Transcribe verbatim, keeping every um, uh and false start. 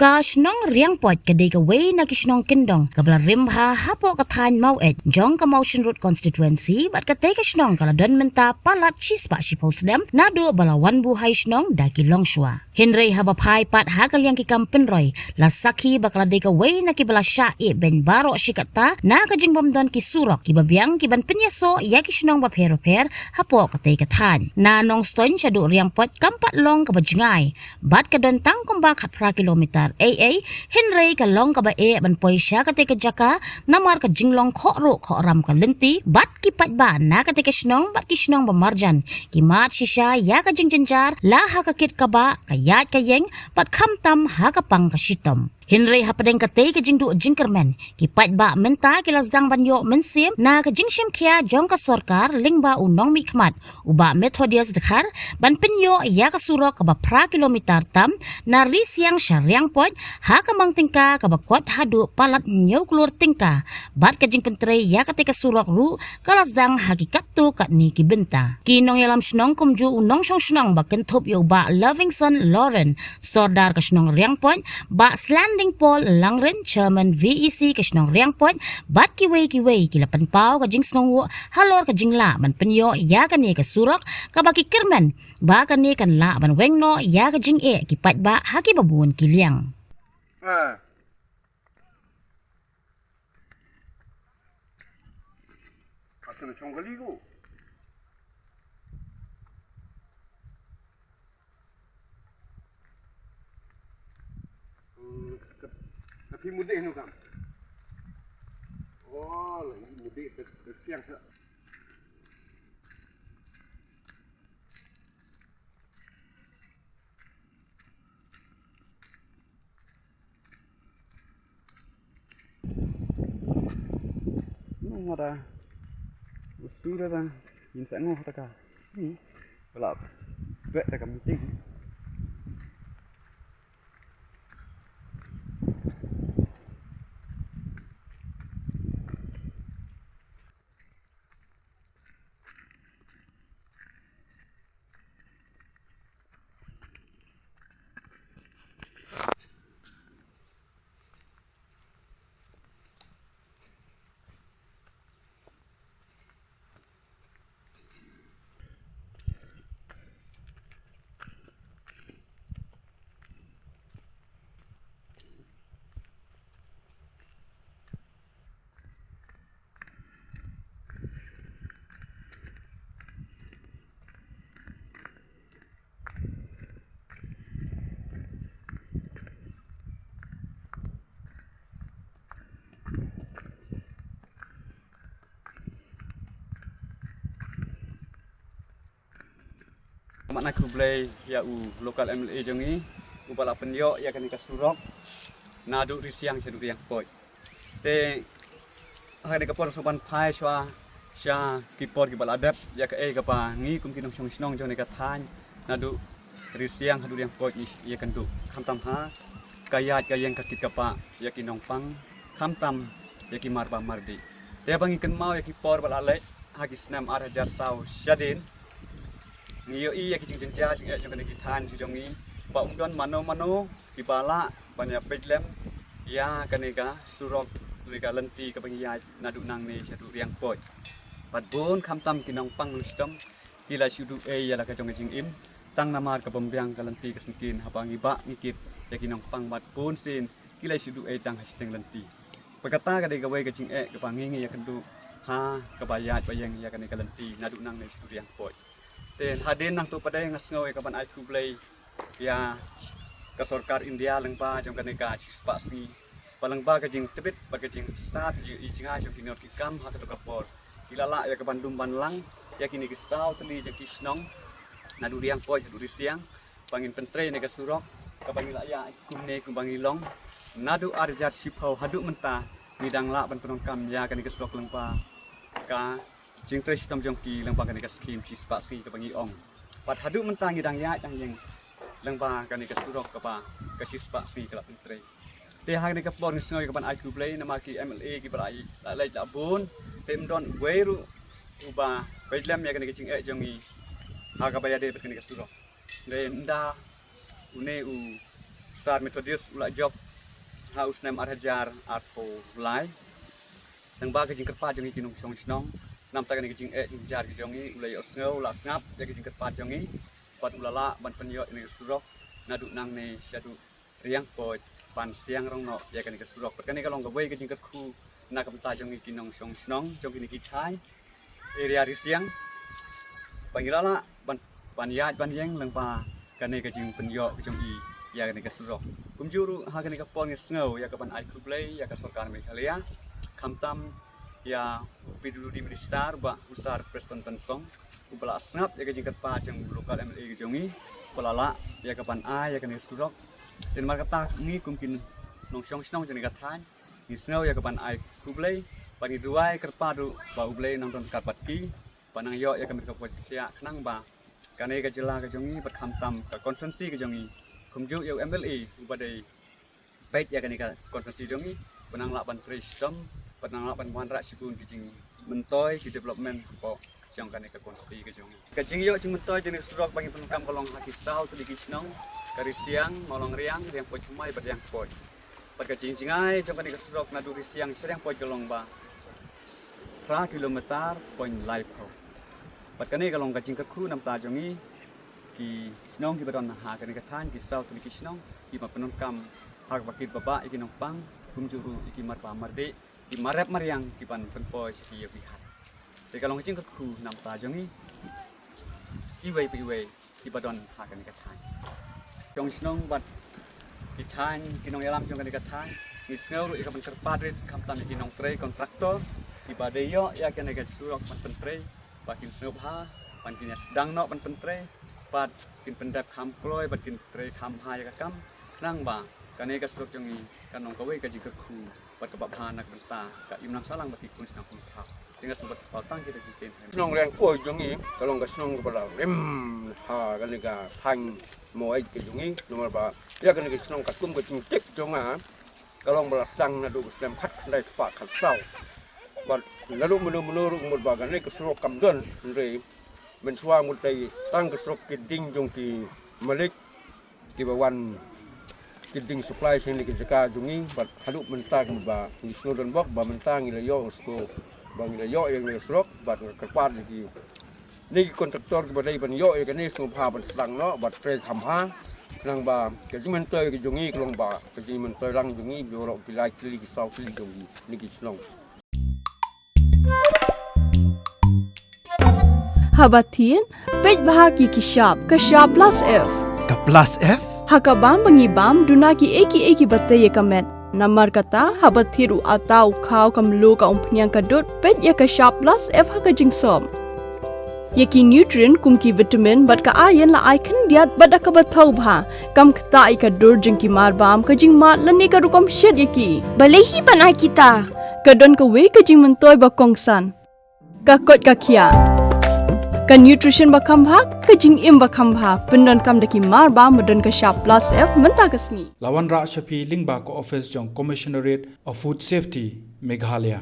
Ka shnong Riangpoj ka dei kawei na ki shnong kyndong kaba la rim bha hapoh ka thaiñ Maweit jong ka Mawshynrut constituency, bad katei ka shnong ka la don mynta palat shispah shiphew snem naduh ba la wan buhai shnong da ki longshuwa. Hynrei haba phai pat ha ka liang ki kam pynroi, la sakhi ba ka la dei kawei na kiba la shah ïehbeiñ baroh shi katta na ka jingbym don ki surok kiba biang kiban pynïasoh ïa ki shnong bapher bapher hapoh katei ka thaiñ. Na Nongstoiñ shaduh Riangpoj kam pat long kaba jngai, bad ka don tang kumba khatphra kilometer ei ei, hynrei ka long kaba eh ban poi sha katei ka jaka namar ka jinglong khohruh khohram ka lynti, bad ki paidbah na katei ka shnong bad ki shnong ba marjan ki mad shisha ïa ka jingjynjar, la ha ka kit ka bah, ka ïaid ka ïeng, bad khamtam ha ka pang ka shitom. Hynrei hapdeng katei ka jingduh jingkyrmen, ki paidbah mynta ki la sdang ban ïoh mynsiem na ka jingshim khia jong ka sorkar lyngba u nongmihkhmat, u Bah Methodius Dkhar, ban pynïoh ïa ka surok kaba phra kilometer tam na Risiang sha Riangpoj, ha ka mang tyngka kaba kot haduh palat hynñiew klur tyngka, bad ka jingpyntrei ïa katei ka surok ruh ka la sdang ha ki katto katne ki bynta. Ki nongïalam shnong kumjuh u nongshong shnong ba kynthup ïa u Bah Lovingson Lawrence, Sordar ka shnong Riangpoj, Bah Slanding Paul Langrin, Chairman V E C ka shnong Riangpoj, bad kiwei kiwei ki la pynpaw ka jingsngewnguh halor ka jinglah ban pynïoh ïa kane ka surok kaba ki kyrmen ba kane kan lah ban weng noh ïa ka jingeh ki paidbah ha kiba bun ki liang. Ah. Asal chong kali ko. Hmm, ka, ka phi mudih nu kam. Oh, la mudih de, de siang sa. Nong ada. Usura da. Yin sa ngo ta ka. Si. Bala. Bek ta ka meeting. Ka mut na khublei ïa u local M L A jong ngi, uba la pynïoh ïa kane ka surok naduh Risiang shaduh Riangpoj. Te ha kane ka por sngewbha phai shuwa sha ki por kiba la dep, ïa kaei kaba ngi kum ki nongshong shnong jong kane ka thaiñ naduh Risiang haduh Riangpoj ngi ïakynduh, khamtam ha ka ïaid ka ïeng ka kit ka bah ïa ki nongpang, khamtam ïa ki mar bam mar dih. Te ba ngi kynmaw ïa ki por ba la leh ha ki snem ar hajar saw shadien, ngi ïohi ïa ki jingjynjar jingeh jong kane ki thaiñ jong ngi, ba ym don mano mano kiba lah ban ïa peit lem ïa kane ka surok, kane ka lynti kaba ngi ïaid naduh nangne shaduh Riangpoj. Bad bun khamtam ki nongpang nongshitom ki la shu duh ei ïa la ka jong ka jingim, tang namar ka bym biang ka lynti ka syngkien, haba ngi bah ngi kit ïa ki nongpang bad bun sien ki la shu duh ei tang ha shiteng lynti. Bad kata ka dei kawei ka jingeh kaba ngi ngi ïakynduh ha kaba ïaid ba ïeng ïa kane ka lynti naduh nangne shaduh Riangpoj. Te hadien nangta pat nga sngew ïa kaban ai khublei ïa ka sorkar India lyngba jong kane ka shispah sngi, ba lyngba ka jingtbit bad ka jingstad ka jingïohi jngai jong ki nongïalam ki kam ha kato ka por, ki la lah ïa kaban lum ban lang ïa kine ki saw tylli jong ki shnong naduh Riangpoj haduh Risiang, ba ngin pyntrei ïa ka surok kaba ngi la ïaid kumne kumba ngi long naduh ar hajar shiphew haduh mynta. Ngi dang lah ban pyndonkam ïa kane ka surok lyngba ka jingtrei shitom jong ki lyngba kane ka skhim shispah sngi kaba ngi ong. Bad haduh mynta ngi dang ïaid dang ïeng lyngba kane ka surok kaba ka shispah sngi ka la pyntrei. Te ha kane ka por ngi sngew ïa kaban ai khublei namar ki M L A kiba la leit la bun, te ym don uwei ruh uba peit lem ïa kane ka jingeh jong ngi ha kaba ïadei bad kane ka surok. Te ynda une u Sar Methodius u la jop ha u snem ar hajar arphew lai. Nangba ka jingkyrpad jong ngi ki nongshong shnong, namta kane ka jingeh jingjar ki jong ngi, u la ïohsngew, u la sngap ïa ka jingkyrpad jong ngi, bad u la lah ban pynïoh ïa kane ka surok naduh nangne shaduh Riangpoj ban siang rong noh ïa kane ka surok. Bad kane ka long kawei ka jingkyrkhu na ka bynta jong ngi ki nongshong shnong jong kine ki thaiñ area Risiang, ba ngi la lah ban, ban ïaid ban ïeng lyngba kane ka jingpynïoh ka jong i ïa kane ka surok. Kumjuh ruh ha kane ka por ngi sngew ïa ka ban ai khublei ïa ka sorkar Meghalaya, khamtam ïa u P W D minister, Bah Sar Prestone Tynsong, uba la sngap ïa ka jingkyrpad jong u local M L A ka jong ngi, uba la lah ïa ka ban ai ïa kane ka surok. Te namar kata ngi kum ki nongshong shnong jong kane ka thaiñ, ngi sngew ïa ka ban ai khublei, bad ngi duwai kyrpad ruh ba U Blei nang don ryngkat bad ki, ba nang ïoh ïa ka met ka pyrshah khnang ba kane ka jylla ka jong ngi bad khamtam ka constituency ka jong ngi, kumjuh ïa u M L A uba dei peit ïa kane ka constituency jong ngi, ba nang lah ban trei shitom, ba nang lah ban wanrah shibun ki jingmyntoi, ki development hapoh jong kane ka constituency ka jong ngi. Ka jingïoh jingmyntoi jong kane ka surok ba ngi pyndonkam ka long ha ki saw tylli ki shnong, ka Risiang, Mawlangriang, Riangpoj Hmai bad Riangpoj. Bad ka jingjngai jong kane ka surok naduh Risiang sha Riangpoj ka long ba phra kilometer point laiphew. Bad kane ka long ka jingkyrkhu namta jong ngi ki shnong kiba don ha kane ka thaiñ, ki saw tylli ki shnong kiba pyndonkam ha kaba kit babah ïa ki nongpang, kumjuh ruh ïa ki marpa mardih, ki marep mariang ki ban pynpoi sha ki ïew ki hat. Te ka long ka jingkyrkhu namta jong ngi iwei pa iwei kiba don ha kane ka thaiñ. Shong shnong bad ki thaiñ, ki nongïalam jong kane ka thaiñ, ngi sngew ruh ïa ka ban kyrpad rit khamtam ïa ki nongtrei contractor kiba dei ïoh ïa kane ka surok ban pyntrei, ba kin sngewbha ban kin ïa sdang noh ban pyntrei, bad kin pyndep kham kloi, bad kin trei kham bha ïa ka kam, khnang ba kane ka surok jong ngi kan long kawei ka jingkyrkhu bad kaba bha na ka bynta ka imlang sahlang bad ki khun shnong khun thaw. Te nga sngewbha ban kyrpad tang kita ki ktien. Shnong Riangpoj jong ngi ka long ka shnong kaba la rim ha kane ka thaiñ Maweit ka jong ngi, namar ba ïa kane ka shnong katkum ka jingtip jong nga ka long ba la sdang naduh ka snem khatkhyndai spah khatsaw. Bad naduh mynno mynno ruh mut ba kane ka surok kam don, hynrei mynshuwa mut dei tang ka surok ki dieng jong ki malik kiba wan ki dieng supply sha kane ka jaka jong ngi, bad haduh mynta ka mut ba ngi sngewdon bok ba mynta ngi la ïoh sngewbha ba ngi la ïoh ïa kane ka surok, bad nga kyrpad ïa kine ki contractor kiba dei ban ïoh ïa kane sngewbha ban sdang noh bad trei kham bha, khnang ba ka jingmyntoi ka jong ngi ka long ba ka jingmyntoi lang jong ngi baroh ki lai tylli ki saw tylli jong ngi, kine ki shnong. Haba thied, peit bha ki ki shap, ka shap plus F. Ka plus F? Ha ka bam ba ngi bam, duna ki ei ki ei kiba tei ïa ka met. Namar kata, haba thied u atta, u khaw, ka mluh, ka umphniang, ka dud, peit ïa ka shap plus F ha ka jingsop. Ïa ki nutrient kum ki vitamin bad ka iron la ai khyndiat bad da kaba thaw bha. Kam ktah ïa ka dur jong ki mar bam, ka jingmad lane ka rukom shet ïa ki. Balei hi ban ai kita? Ka don kawei ka jingmyntoi ba kongsan. Ka koit ka khiah. Ka nutrition ba kham bha, ka jingim ba kham bha. Pyndonkam da ki mar bam ba don ka shap plus F mynta ka sngi. La wanrah sha phi lyngba ka office jong Commissionerate of Food Safety, Meghalaya.